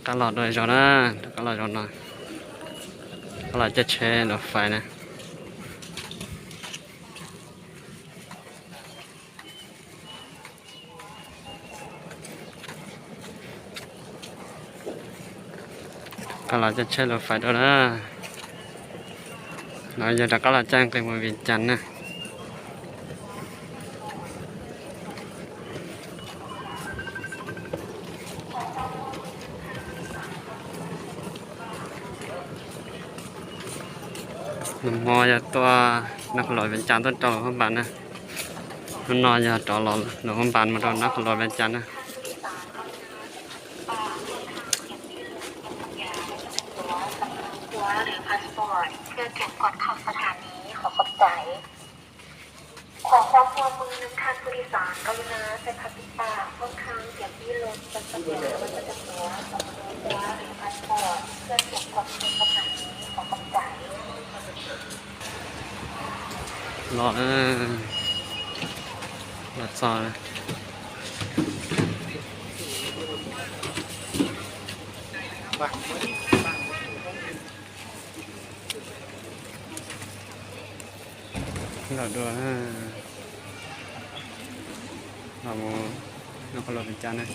ກະຫຼອດໂດຍເຈົ້ານະ ກະຫຼອດເຈົ້ານະ ກະຫຼອດຈະແຊ່ລົດໄຟນະ. ກະລາວຈະເຊີນລົດໄຟໂດນນະ ລາວຢູ່ດາກະລາວຈ້າງໄກເມືອງວຽງຈັນນະ. ນຳຮໍຢາຕົວນະຄອນຫຼວງວຽງຈັນຕົ້ນຈອມຫົວບ້ານນະ. ມັນນອນຢູ່ຈອດລໍ ໂລງພະຍາບານມະດອນນະຄອນຫຼວງວຽງຈັນນະ. ເພື່ອເກັບກ່ອນເຂົ້າສະຖານີ. ຂໍຂອບໃຈ. ຂໍຄວາມຮ່ວມມືນຳທ່ານຜູ້ໂດຍສານ ກະລຸນາໃສ່ຜ້າປິດປາກ ພ້ອມທັງກຽມປີ້ລົດ ຈັດສະເກັນໄວ້ປະຈຳຕົວ ສຳເພາຕົວ ຫຼື ພາສປອດ ເພື່ອເກັບກ່ອນເຂົ້າສະຖານີ. ຂໍຂອບໃຈ. ລໍເອີ ລໍຊໍນະ. ລໍດູນະ ລໍນະຄອນຫຼວງວຽງຈັນນະ.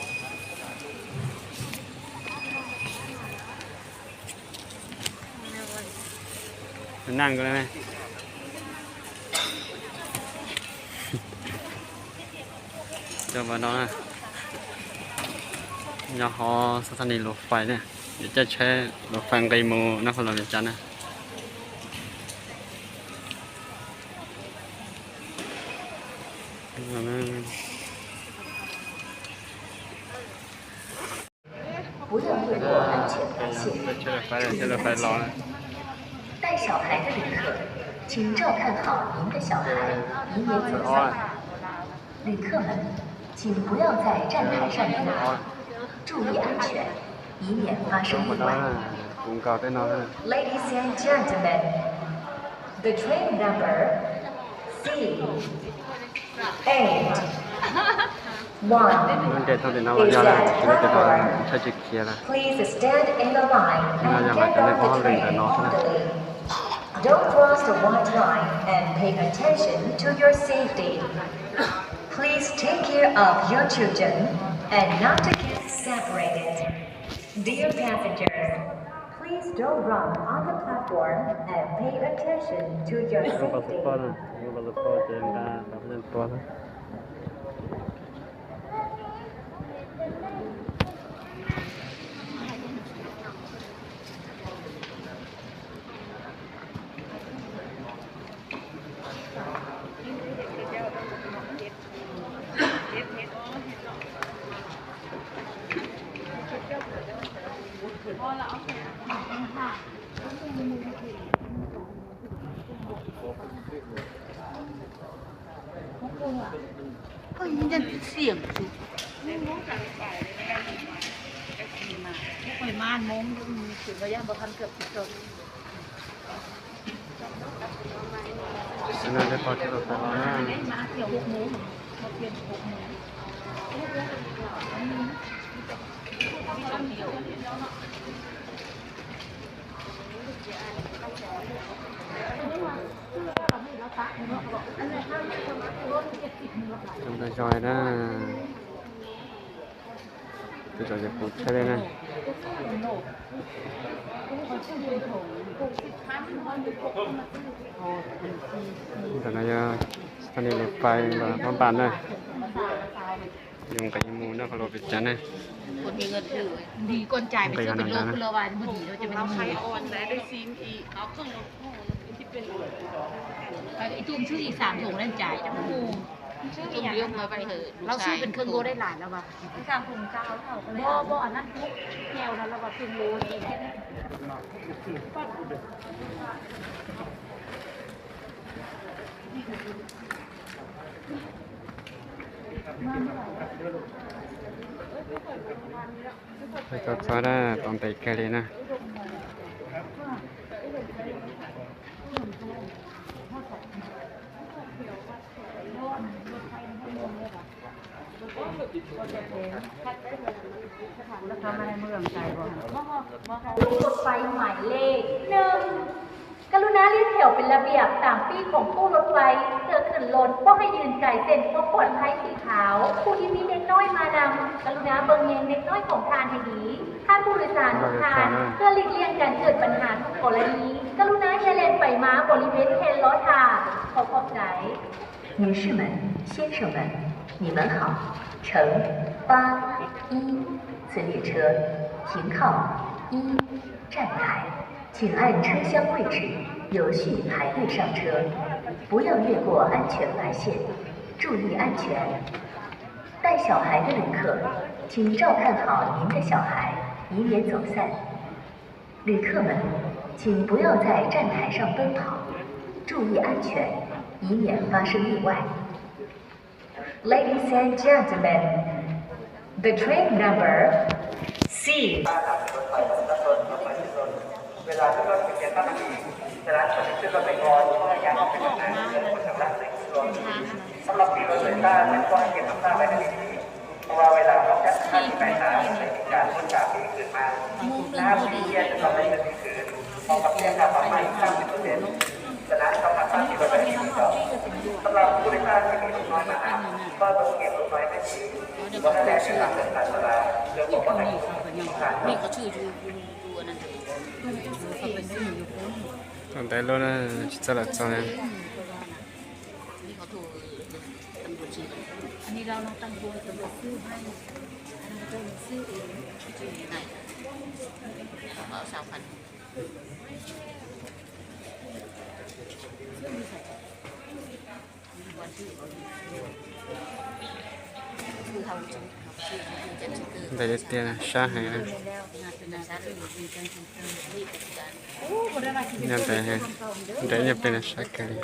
ນັ່ງກ່ອນໄດ້ໄໝ? ຈອດມາດອນນະ ຍາຮໍສະຖານີລົດໄຟນະ ດຽວຈະແຊ່ລົດໄຟໄກໝູ່ນະຄອນຫຼວງວຽງຈັນນະ. 带小孩的旅客，请照看好您的小孩，以免走散。旅客们，请不要在站台上跌倒，注意安全，以免发生意外。 Ladies and gentlemen, the train number C eight one is at the platform. Please stand in a line and get off the train orderly. Don't cross the white line and pay attention to your safety. Please take care of your children and not to get separated. Dear passengers, please don't run on the platform and pay attention to your safety. ເຮີ້ຍ ຍັງເສຽງຢູ່ ຂ້ອຍມາໂມງ ເປັນໄລຍະບໍ່ທັນເກືອບສິບ ອັນນັ້ນໄດ້ພໍທີ່ລົດໄຟມາ ມາກ່ຽວຫົກໂມງ ມາປ່ຽນຫົກໂມງ. ຈອຍໆ ເດີ ຈອຍໆ ຢ່າປູດໃສ່ເລີຍນະ. ຕອນນີ້ສະຖານີລົດໄຟນະຄອນບານເດີ ຍຸງກັບອີ່ໝູ່ເນາະ ເຂົາລົດໄປຈັນນະ. ຄົນມີເງິນຖື ດີກ່ອນຈ່າຍໄປຊື້ເປັນໂລ ຄືລາວວ່າບໍ່ດີ ລາວຈະເປັນອີ່ໝູ່ ເອົາເຄື່ອງລົດ ໄປອີ່ຕຸ້ມຊື້ອີກສາມຖົງນັ້ນຈ່າຍ ໂອ້ໂຫ ຕຸ້ມຍົກມາໄປເຮີ ລາວຊື້ເປັນເຄື່ອງໂລໄດ້ຫຼາຍລາວວ່າ ສາມຖົງເກົ້າເທົ່າ ບໍ່ ບໍ່ ອັນນັ້ນທຸກແນວນັ້ນລາວວ່າເຄິ່ງໂລເອງ. ໄປຈອດຊອຍໄດ້ຕອນໄປໄກເລີຍນະ. ໂອ້ ລົດໄຟມັນກໍລົງເລີຍວ່າ ລົດໄຟໝາຍເລກໜຶ່ງ ກະລຸນາລຽນແຖວເປັນລະບຽບຕາມປີ້ຂອງຕູ້ລົດໄຟ ເພື່ອຂຶ້ນລົດ ບໍ່ໃຫ້ຢືນໄກເສັ້ນຄວາມປອດໄພສີຂາວ. ຜູ້ທີ່ມີເດັກນ້ອຍມານຳ ກະລຸນາເບິ່ງແຍງເດັກນ້ອຍຂອງທ່ານໃຫ້ດີ. ທ່ານຜູ້ໂດຍສານທຸກທ່ານ ເພື່ອຫຼີກລ່ຽງການເກີດບັນຫາທຸກກໍລະນີ ກະລຸນາຢ່າແລ່ນໄປມາບໍລິເວນແທ່ນລໍຖ້າ. ຂໍຂອບໃຈ. 女士们、先生们，你们好。乘八一次列车，停靠一站台，请按车厢位置有序排队上车，不要越过安全白线，注意安全。带小孩的旅客，请照看好您的小孩，以免走散。 旅客们，请不要在站台上奔跑，注意安全，以免发生意外。Ladies and gentlemen, the train number C ເວລາຂຶ້ນລົດ ສິບເຈັດ ວິນາທີ ສະນັ້ນ ຄົນທີ່ຂຶ້ນລົດໄປກ່ອນ ຕ້ອງພະຍາຍາມອອກໄປທາງໜ້າ ເພື່ອຄົນທາງຫຼັງໄດ້ຂຶ້ນລົດ. ສຳລັບປີ້ລົດໂດຍສານ ແມ່ນຂໍໃຫ້ເກັບນ້ຳຕາໄວ້ໃນທີ່ ເພາະວ່າເວລາອອກຈາກສະຖານີປາຍທາງ ຈະມີການວົນການທີ່ຄືນມາ ຖ້າມີເວຍຈະຕ້ອງໄດ້ເງິນຄືນ ພ້ອມກັບເສຍຄ່າປັບໃໝສາມສິບເປີເຊັນ. ສະນັ້ນ ຕ້ອງຮັກສາທີ່ເປັນໄປໄດ້ດີ. ສຳລັບຜູ້ໂດຍສານທີ່ມີລູກນ້ອຍມານຳ ກໍຕ້ອງເກັບລູກນ້ອຍໃຫ້ດີ ບໍ່ໃຫ້ແລ່ນຕາມເດີນທາງສາລາ ເພື່ອຄວາມປອດໄພຂອງຜູ້ໂດຍສານ. ຕອນໄດ້ລົດນະ ຈະລາຈອນນະ. ອັນນີ້ເຮົາຕ້ອງຕັ້ງໂທໃຫ້ຕຳຫຼວດ ຕຳຫຼວດສືບໃຫ້ ອັນນັ້ນເຂົາເຈົ້າສືບເອງ ໃນກະເປົາຊາວພັນ. ໄດ້ເປັນຊາໃຫ້ນະ ຍາມໃດໃຫ້ ໄດ້ຍາມເປັນຊາກະລີ.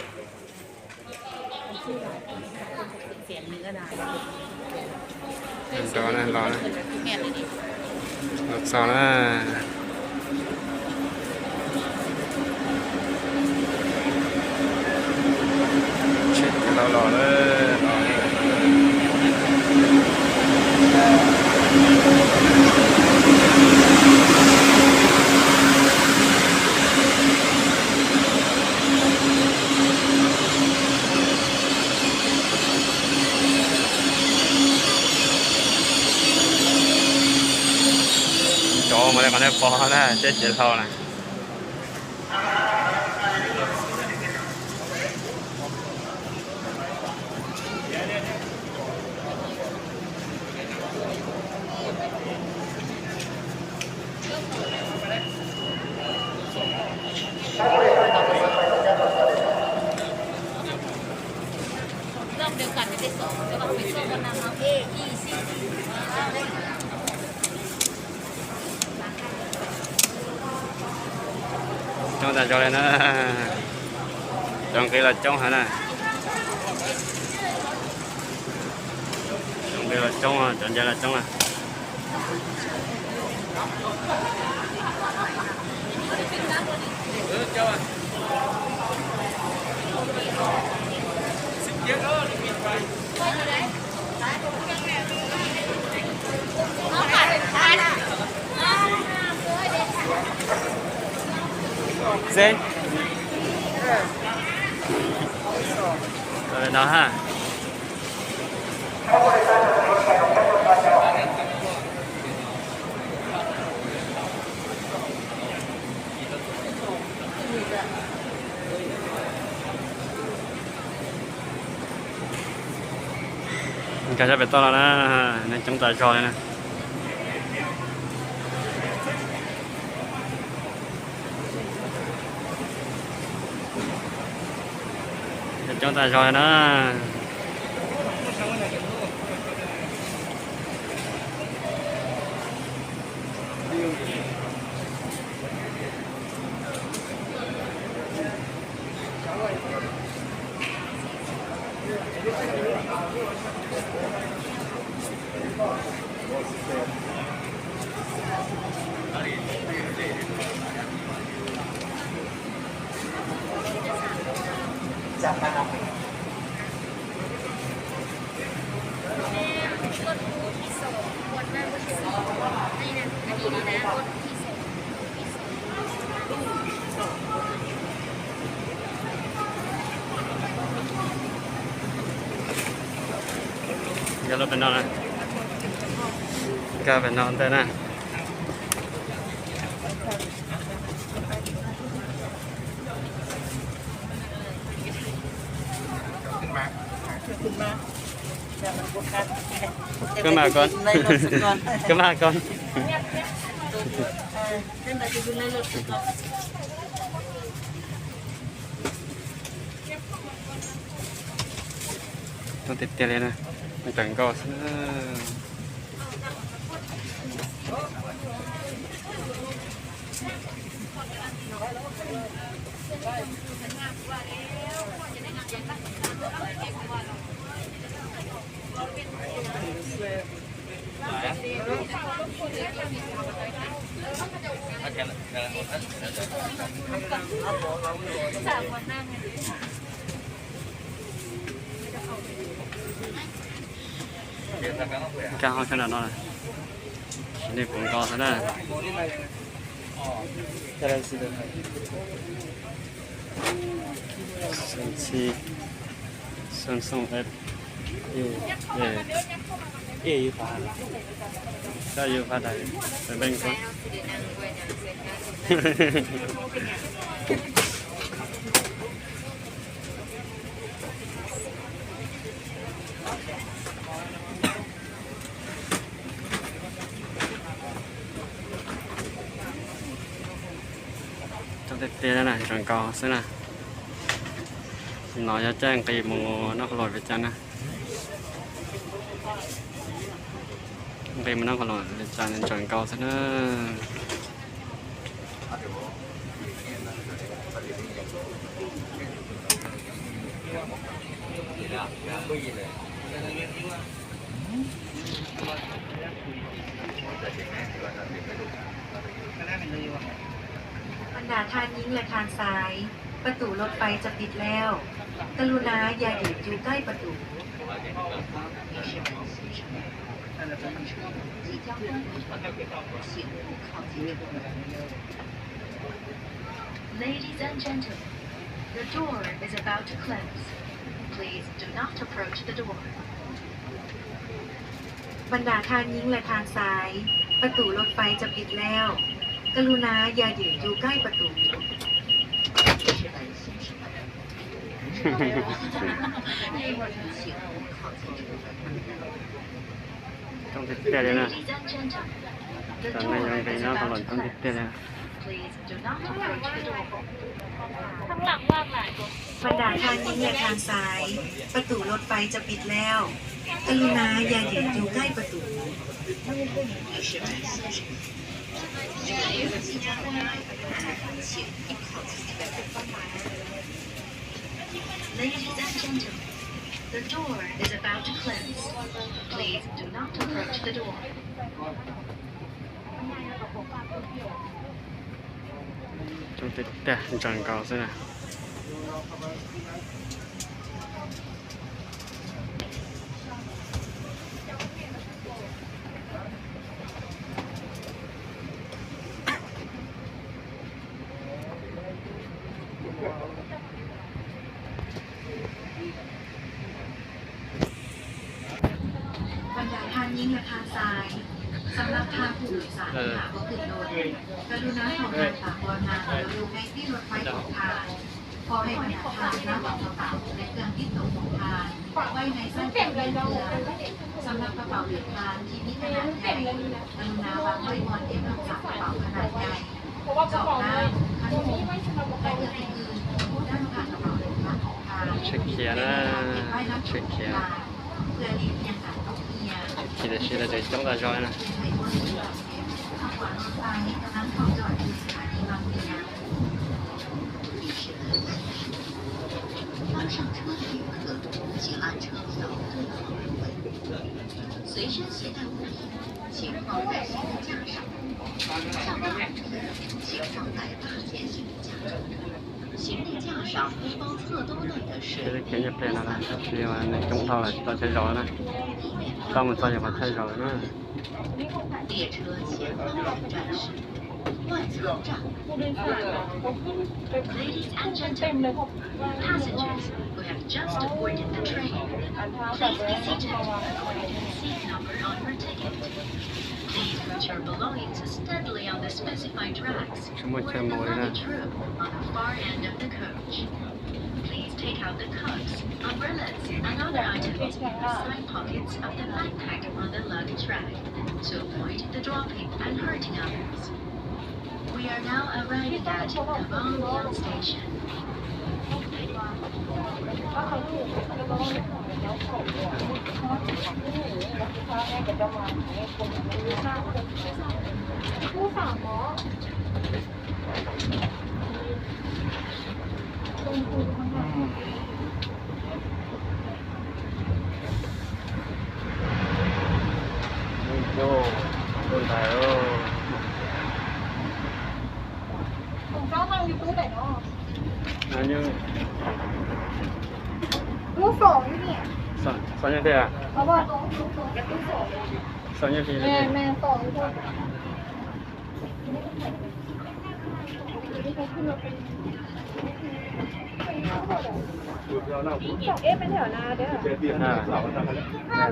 ລໍນະ ລໍນະ ລໍນະ. ເຊັກລໍໆເດີ ລໍເດີ. ໂຈມາແລ້ວກໍໄດ້ພໍນະ ເຈັດເຈັດເທົ່ານະ. ລອບດຽວກັນໄດ້ສອງ ແຕ່ວ່າໄປສອງມັນນຳເອົາ A E C D. ຈົ່ງຕາຈອງເລີຍນະ ຈອງເກລາຈອງຫັ້ນນະ ຈອງເກລາຈອງ ຈອງເກລາຈອງ. ເຊັນ ເອີ ເນາະຮະ. ມັນກະຈະໄປຕໍ່ແລ້ວນະ ໃນຈ້ອງຕາຈອງເລີຍນະ ໃນຈ້ອງຕາຈອງເລີຍນະ. ຈາກມານຳ ດຽວເຮົາໄປນອນນະ ກະໄປນອນແຕ່ນະ. ຂຶ້ນມາ ຂຶ້ນມາກ່ອນ ຂຶ້ນມາກ່ອນ ເອີ ຂຶ້ນໄປຢູ່ໃນລົດກ່ອນ. ຕ້ອງຕິດເຕເລນະ ມັນຈັງກໍ ກາເຮົາຂະໜາດນັ້ນນະ ນີ້ຜົມກໍຊະນະ ສູນສີ່ ສູນສອງເອັດ ເອ ເອ ເອ ຢູ່ພາ ກໍຢູ່ພາໃດ ໄປເບິ່ງກ່ອນ. ຕັ້ງແຕ່ເຕນະ ຈັງເກົາຊະນະ ໜໍຢາແຈ້ງ ໄປໝູ່ນະຄອນຫຼວງວຽງຈັນນະ ໄປໝູ່ນະຄອນຫຼວງວຽງຈັນ ຈັງເກົາຊະນະ. ບັນດາທ່ານຍິງ ແລະ ທ່ານຊາຍ, ປະຕູລົດໄຟຈະປິດແລ້ວ. ກະລຸນາຢ່າຢືນຢູ່ໃກ້ປະຕູ. 请勿靠近。Ladies and gentlemen, the door is about to close. Please do not approach the door. ບັນດາທ່ານຍິງ ແລະ ທ່ານຊາຍ, ປະຕູລົດໄຟຈະປິດແລ້ວ. ກະລຸນາຢ່າຢືນຢູ່ໃກ້ປະຕູ. ຕ້ອງແທ້ໆເລີຍນະ ຕອນນີ້ຍັງເປັນນະຄອນຫຼວງ ຕ້ອງແທ້ໆເລີຍນະ. ຂ້າງຫຼັງວ່າງຫຼາຍບໍ່? ບັນດາທ່ານຍິງ ແລະ ທ່ານຊາຍ, ປະຕູລົດໄຟຈະປິດແລ້ວ. ກະລຸນາຢ່າຢືນຢູ່ໃກ້ປະຕູ. Ladies and gentlemen, the door is about to close. Please do not approach the door. ຈະຕິດແຕ່ຈັງເກົ່າຊະນະ. ບັນດາທ່ານຍິງ ແລະ ທ່ານຊາຍ, ສຳລັບທ່ານຜູ້ໂດຍສານທີ່ຫາບໍ່ຂຶ້ນລົດ, ກະລຸນາເຂົ້າທ່ານຕາມບ່ອນນັ່ງ ແລະ ຢູ່ໃນທີ່ລົດໄຟຂອງທ່ານ. ຂໍໃຫ້ບັນດາທ່ານນຳເອົາກະເປົາ ແລະ ເຄື່ອງຕິດໂຕຂອງທ່ານໄວ້ໃນຊັ້ນເຄື່ອງເຮືອນ. ສຳລັບກະເປົາເດີນທາງທີ່ມີຂະໜາດໃຫຍ່, ກະລຸນາວາງໄວ້ບ່ອນເກັບຮັກສາກະເປົາຂະໜາດໃຫຍ່, ຈອກນ້ຳ, ຂະໜົມ ແລະ ເຄື່ອງອື່ນໆ ດ້ານຂ້າງກະເປົາເດີນທາງຂອງທ່ານ. ເຊັກເຄຍນະ ເຊັກເຄຍ. ເພື່ອຫຼີກລ້ຽງການຕົກເຮ່ຍ. ເຊັກເຄຍ ເຊັກເຄຍ ຈະຕ້ອງຕາຈອຍນະ. ເຮັດໃຫ້ເຫັນຢ່າງແປນນະ ເລີຍວ່າໃນຕົງເທົ່າໃດຕອນໃຊ້ເຈົ້ານະ ຕ້ອງມັນໃຊ້ຢ່າງວ່າໃຊ້ເຈົ້ານະ.列车前方有站是万层站。Ladies and gentlemen, passengers who have just boarded the train, please be seated according to the seat number on your ticket. Please put your belongings steadily on the specified racks or in the luggage room on the far end of the coach. Please take out the cuffs, umbrellas, and other items in the side pockets of the backpack on the luggage rack to avoid the dropping and hurting others. We are now arriving at Navalgyan Station. ໂອ້ ຄົນໄທເອີຍ ຂອງເຈົ້າທາງຢູ່ຕູ້ໃດເນາະ? ອັນນີ້ ຕູ້ສອງຢູ່ນີ້ ສອງ ສອງຢູ່ເທິງ ເອົາບໍ່ ຕູ້ສອງ ຕູ້ສອງ ສອງຢູ່ພີ້ ແມ່ນ ແມ່ນ ສອງຢູ່ພຸ້ນ. ເອະ ເປັນແຖວໜ້າເດີ ອ່າ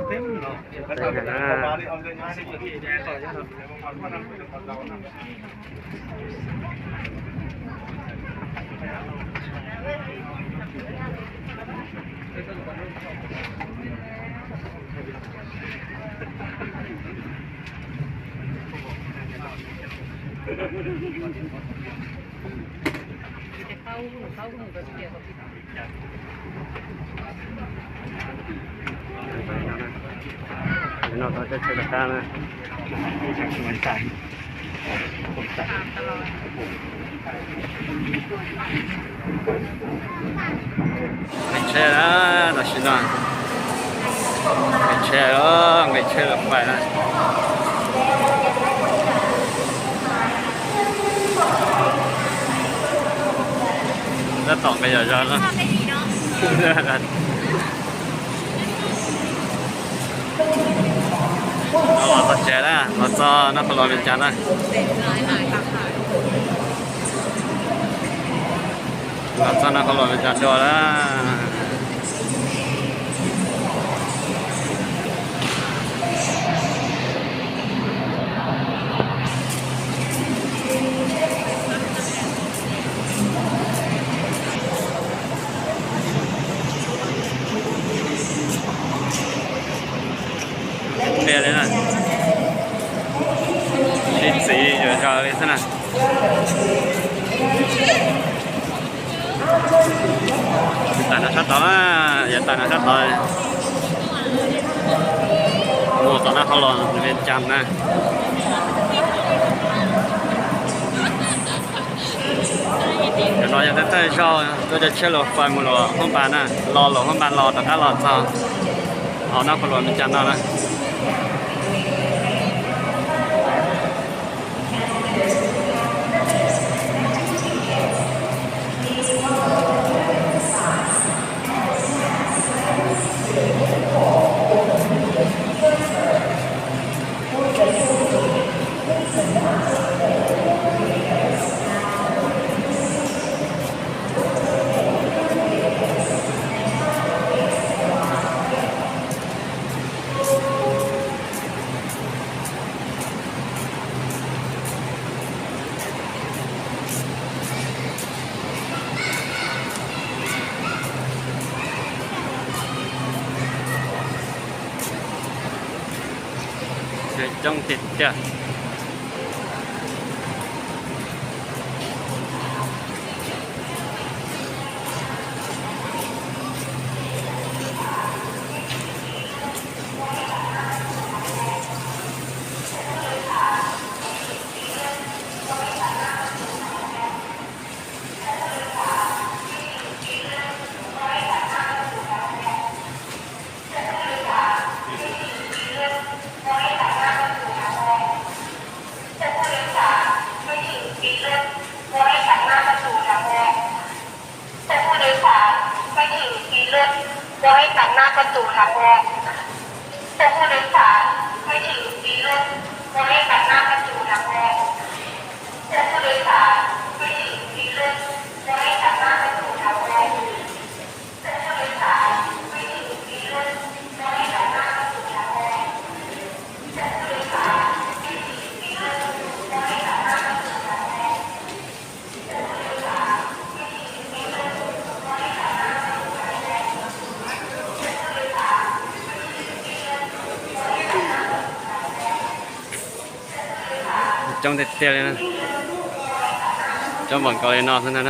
ເຕັມເນາະ ເປັນແຖວໜ້າ. ເນາະ ເຂົາຈະເຊີນລາຄານະ. ໄປແຊ່ລະ ລາຊິນອນ ໄປແຊ່ລະ ໄປແຊ່ລະໄປນະ. ແລ້ວຕອງໄປຍາວໆເນາະ. ເອົາ ເອົາແຈນະ ເອົາຈອນະ ນະຄອນຫຼວງວຽງຈັນນະ ເອົາຈອນະ ນະຄອນຫຼວງວຽງຈັນດວນນະ. ເປັນແທ້ເລີຍນະ ຊິດສີຢູ່ເຈົ້າເລີຍຊັ້ນນະ. ຕາຍນະ ຊາດຕອນນະ ຢ່າຕາຍນະ ຊາດຕອນ. ໂອ້ ຕອນນະ ເຂົາຫຼອນວຽງຈັນນະ. ດຽວໜ້ອຍຈະໄດ້ເຊົ່າ ກໍຈະເຊົ່າລົດໄຟໝູ່ຫຼວງຫ້ອງບານນະ ລໍລົດຫ້ອງບານ ລໍຕາດຕາຫຼອດເຈົ້າ ເອົານະ ເຂົາຫຼອນວຽງຈັນເນາະນະ. ຈ້ອງແຕ່ໆເລີຍນະ ຈ້ອງບັງກອກເລນອນພຸ້ນນະ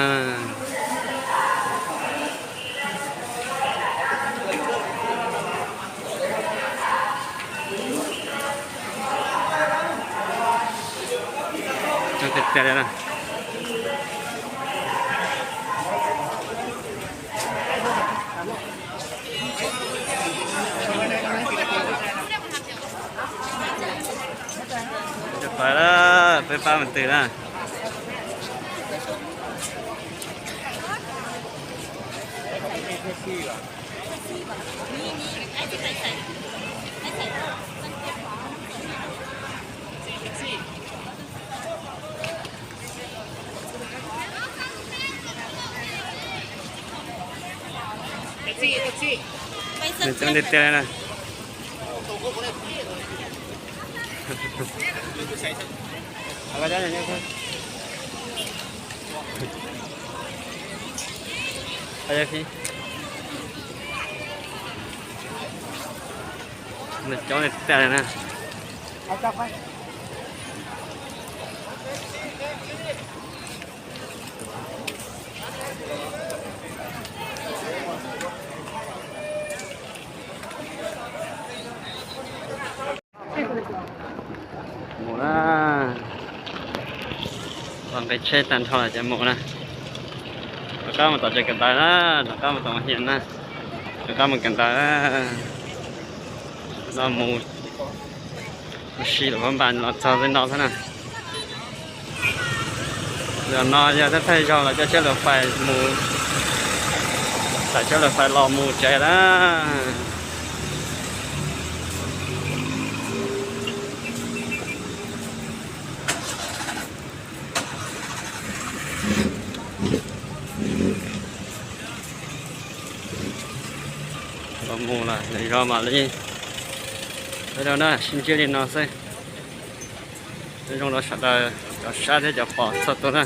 ຈ້ອງແຕ່ໆເລີຍນະ. ຈະໄປລະ ໄຟຟ້າມັນຕື່ນນະ. ເຈົ້າແຕ່ລະນະ. ໝູນະ ລອງໄປເຊັກຕັນເທົ່າໃດຈະໝູນະ. ແລ້ວກໍມາຕໍ່ເຈີກັນໄດ້ນະ ແລ້ວກໍມາຕໍ່ມາຮຽນນະ ແລ້ວກໍມາກັນໄດ້ນະ ລອໝູ Một xí là bắn bàn là cho bên đó thế nào. Giờ nó giờ rất thay cho là cho chiếc lửa phải mù, tại chiếc lửa phải lò mù cháy đó. Lò mù là để do mà lấy. Ở đâu đó xin chưa đi nó xem. Nói chung là sạt đờ, cho sát thế cho phỏ sạt tôi nè.